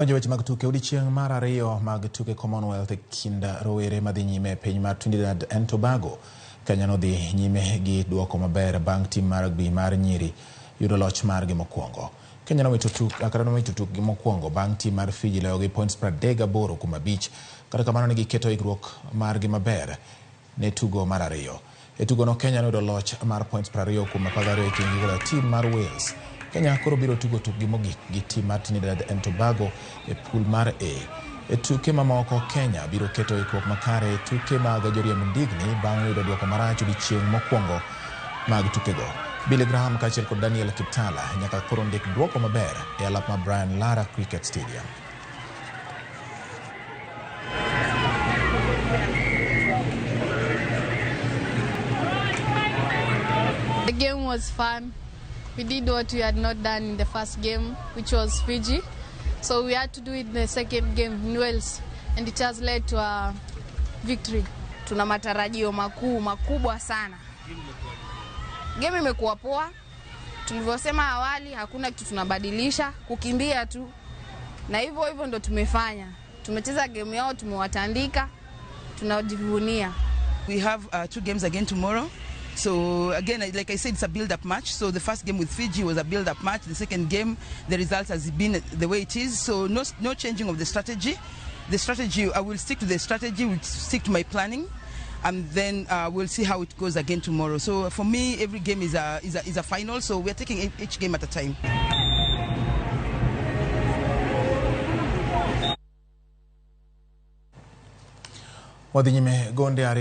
Donjo weche mag tuke odiechieng' mar ariyo mag tuke Commonwealth e kind rowere madhi nyime e piny mar Trinidad and Tobago. Kenya nodhi nyime gi duoko maber bang' tim mar rugby mar nyiri yudo loch margi mokwongo. Kenya nowito tuk kata nowito tukgi mokwongo bang' tim mar Fiji loyogi points 38 kuom 5. Kata kamano ne giketo ikruok margi maber ne tugo mar ariyo. E tugono Kenya noyudo loch mar points 20 kuom 12 e kindgi koda tim mar Wales. Kenya koro biro tugo tukgi mogik gi tim mar Trinidad and Tobago e pool mar A. E tuke mamoko Kenya biro keto ikruok makare e tuke mag joriemb ndigni bang' yudo duoko marach odiechieng' mokwongo mag tukego. Billy Graham kaachiel kod Daniel Kiptala nyaka koro ndik duoko maber e alap mar Brian Lara Cricket Stadium. The game was fun. We did what we had not done in the first game, which was Fiji. So we had to do it in the second game in Wales, and it has led to a victory. Tuna matarajio makuu makubwa sana. Game imekuwa poa, tulivyosema awali, hakuna kitu tunabadilisha, kukimbia tu, na hivyo hivyo ndo tumefanya. Tumecheza game yao, tumewatandika, tunajivunia. We have two games again tomorrow. So again, like I said, it's a build-up match. So the first game with Fiji was a build-up match. The second game, the result has been the way it is. So no changing of the strategy. The strategy, I will stick to the strategy, will stick to my planning, and then we'll see how it goes again tomorrow. So for me, every game is a final. So we're taking each game at a time. Wadhi nyime gonde ariyo.